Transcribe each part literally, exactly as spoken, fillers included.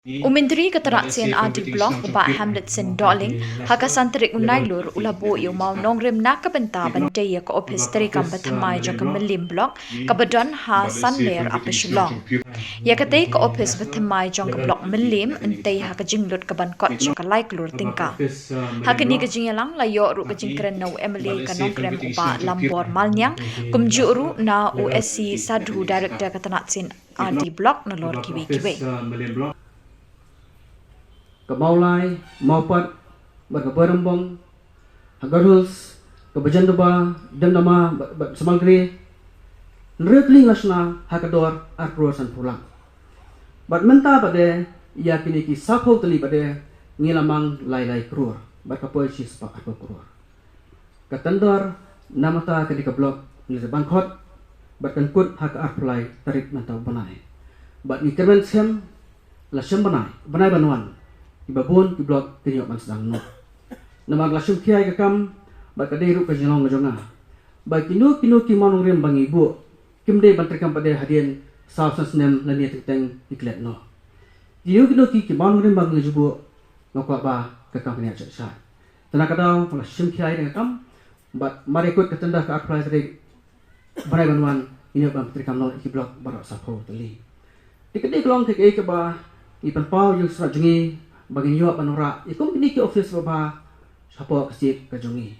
U Myntri ka Tnat Sien R D Block, u Bah Hamlet Sing Dohling, ha ka san tarik u Nailur u la buh ïa u mawnongrim na ka bynta ban tei ïa ka ophis treikam bathymmai jong ka Mylliem Block kaba don ha Sanmer, Upper Shillong. Ïa katei ka ophis bathymmai jong ka Block Mylliem yn tei ha ka jinglut kaban kot sha ka lai klur tyngka. Ha kane ka jingïalang la ïoh ruh ka jingkren na u M L A ka Nongkrem, u Bah Lambor Malniang, kumjuh ruh na u S C Sadhu, Director ka Tnat Sien R D Block, nalor kiwei kiwei. Ka Mawlai, Mawpat bad ka Bairembong, ha Garo Hills, ka Bajanduba, Damdama bad, bad Samalgre, hynriew tylli la shna ha ka dor ar klur sanphew lak. Bad mynta pat de, ïa kine ki saphew tylli pat de, ngi la mang lai lai klur bad ka poi shispah arphew klur. Ka tender namar kane ka block ngi la ban khot bad kan kut ha ka arphew lai tarik mynta u bnai. Bad ngi kyrmen skhem la shem bnai, bnai ban wan, kiba bun ki block kin ïoh ban sdang noh. Namar la shem khia ïa ka kam bad ka dei ruh ka jinglong ka jong nga ba kino kino ki mawnongrim ba ngi buh kim dei ban treikam pat de hadien saw san snem lane teng teng ki klet noh. Kino kino ki, ki mawnongrim ba ngi ju buh, nga kwah ba ka kam kan ïa shah shah. Te na ka daw ba la shem khia ïa ka kam bad mar ïa kut ka tender ka arphew lai tarik bnai ban wan, ngin ïoh ban treikam noh ïa ki block baroh saphew tylli. Te ka dei ka long kaei kaei kaba ngi pynpaw ïa ka sura jong ngi ba ngin ïoh ban wanrah ïa kum kine ki ophis babha shapoh ka state ka jong ngi.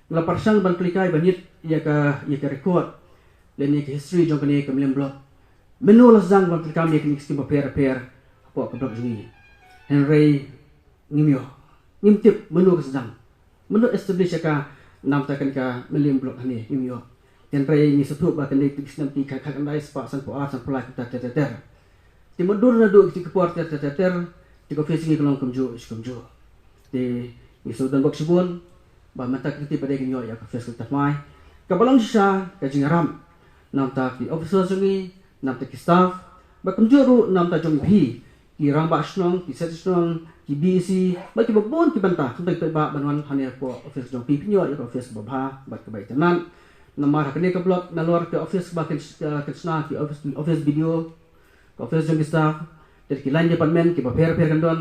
Nga la pyrshang ban kylli kai ban ïit ïa ka, ïa ka record lane ïa ka history jong kane ka Mylliem Block. Mynno la sdang ban treikam ïa kine ki skim bapher bapher hapoh ka block jong ngi. Hynrei ngim ïoh, ngim tip mynno ka sdang, mynno establish ïa ka namar kane ka Mylliem Block hangne, ngim ïoh. Hynrei ngi sngewthuh ba kan dei ki snem ki khatkhyndai spah sanphew ar, sanphew lai kumta ter ter ter. Te mutdur naduh kiti ki por ter ter ter ter, te ka ophis jong ngi ka long kumjuh shi kumjuh. Te ngi sngewdon bok shibun ba mynta ka kti pat de kin ïoh ïa ka ophis kaba thymmai, kaba long shisha ka jingïarap namar ki officers jong ngi, namar ki staff, bad kumjuh ruh namar jong phi ki rangbah shnong, ki seng shnong, ki B E C, bad kiba bun ki bynta, khamtam ki paidbah ban wan hangne hapoh ophis jong phi, phin ïoh ïa ka ophis kaba bha bad kaba itynnad. Namar ha kane ka block nalor ka ophis ba kan, kan shna, ki ophis, ophis B D O, ka ophis jong ki staff, te ki line department kiba pher pher kan don,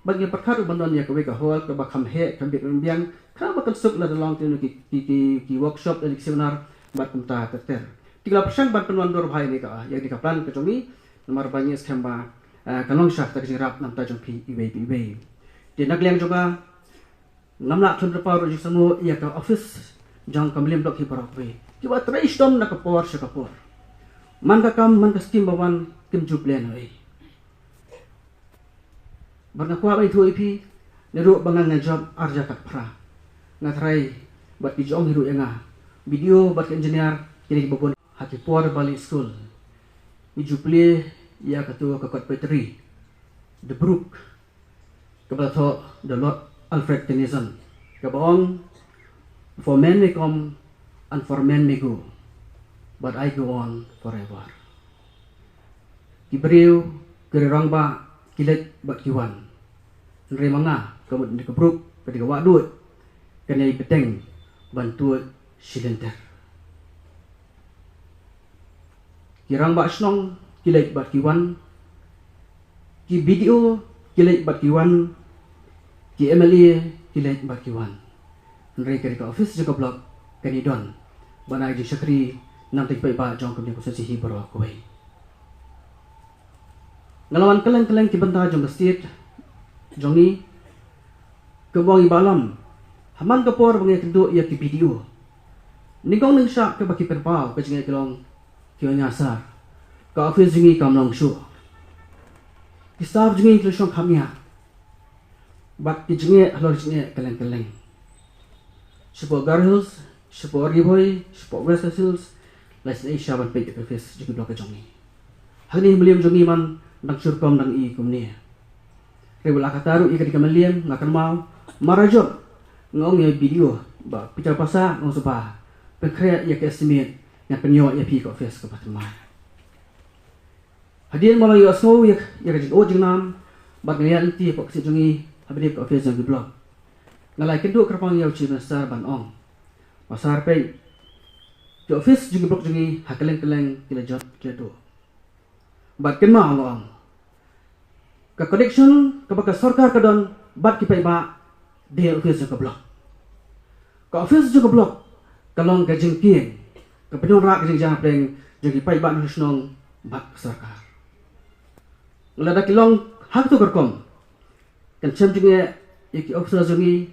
bad ngi pyrkhat ruh ban don ïa kawei ka hall kaba kham heh, kham biang, kham biang, khnang ba kan suk lada long kino ki, ki, ki, ki workshop lane ki seminar bad kumta ter ter. Te ngi la pyrshang ban pynwandur bha ïa kane ka, ïa kane ka plan ka jong ngi, namar ba ngi skhem ba, eh, kan long shisha kata ka jingïarap namar jong phi iwei pa iwei. Te na ka liang jong nga, ngam lah khlem da pynpaw ruh jingsngewnguh ïa ka ophis jong ka Mylliem Block hi baroh kawei, kiba trei shitom na ka por sha ka por. Man ka kam, man ka skim ba wan, kim ju plie nawei. Bad nga kwah ban ïathuh ïa phi, naduh ba nga ngan jop arhajar khatphra, nga tharai bad ki ju ong hi ruh ïa nga, B D O bad ki engineer, kine kiba bun ha ki por ba leit skul, ngi ju plie ïa kato ka kot poetry, The Brook, kaba la thoh da u Lord Alfred Tennyson, kaba ong, "For men may come and for men may go, but I go on forever." Ki briew ki rangbah ki leit bad ki wan, hynrei ma nga, ka mut ka bruk, ka dei ka wah duh, kan ïai bteng ban tuid shilynter. Ki rangbah shnong ki leit bad ki wan, ki B D O ki leit bad ki wan, ki M L A ki leit bad ki wan. Hynrei ka dei ka ophis jong ka block kan ïai don ban ai jingshakri namar ki paidbah jong kane ka constituency hi baroh kawei. Nga la wan kylleng kylleng ki bynta jong ka state jong ngi, kaba ong i Bah Lam, ha man ka por ba ngi ïakynduh ïa ki B D O, nyngkong nyngshah kaba ki pynpaw ka jingeh ki long, ki ong ïa sir, ka ophis jong ngi kam long shuh, ki staff jong ngi ki la shong kham ïa, bad ki jingeh halor jingeh kylleng kylleng. Shapoh Garo Hills, shapoh Ri Bhoi, shapoh West Khasi Hills, la isynei shisha ban peit ïa ka ophis jong ki block ka jong ngi. Hangne ha Mylliem jong ngi man dang shu rukom dang i kumne. Hynrei wat la katta ruh ïa ka dei ka Mylliem, nga kynmaw, mar la jop nga ong ïa u B D O, Bah Peter Passah, nga ong sngewbha pynkhreh ïa ka estimate, ngan pynïoh ïa phi ka ophis kaba thymmai. Hadien ba la ïohsngew ïa, ïa ka jingud jingnam bad ka ïaid lynti hapoh ka state jong ngi, ha bynta ka ophis jong ki block, nga la ïakynduh kyrpang ïa u Chief Minister ban ong, Bah Sir, peit, ki ophis jong ki block jong ngi ha kylleng kylleng ki la jot, ki la duh. Bad kynmaw, nga ong, Ka connection kaba ka sorkar ka don bad ki paidbah dei office jong ka block. Ka office jong ka block ka long ka jingkieng kaba pynïaid ka jingjia pdeng jong ki paidbah na shnong bad ka sorkar. Lada ki long ha kato ka rukom, kan shem jingeh ïa ki officer jong ngi,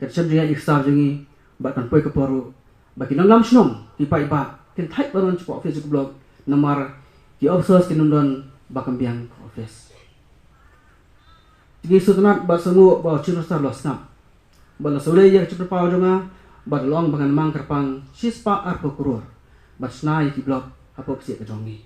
kan shem jingeh ïa ki staff jong ngi, bad kan poi ka por ruh ba ki nonglam shnong, ki paidbah, kin thait ban wan sha ka office jong ka block, namar ki officers kin ym don ba kham biang ka office. Te ngi sngewtynnat bad sngewnguh ba u Chief Minister u la sngap bad u la sawlei ïa ka jingpynpaw jong nga, bad u la ong ba ngan mang kyrpang shispah arphew klur ban shna ïa ki block hapoh ka shnong ka jong ngi.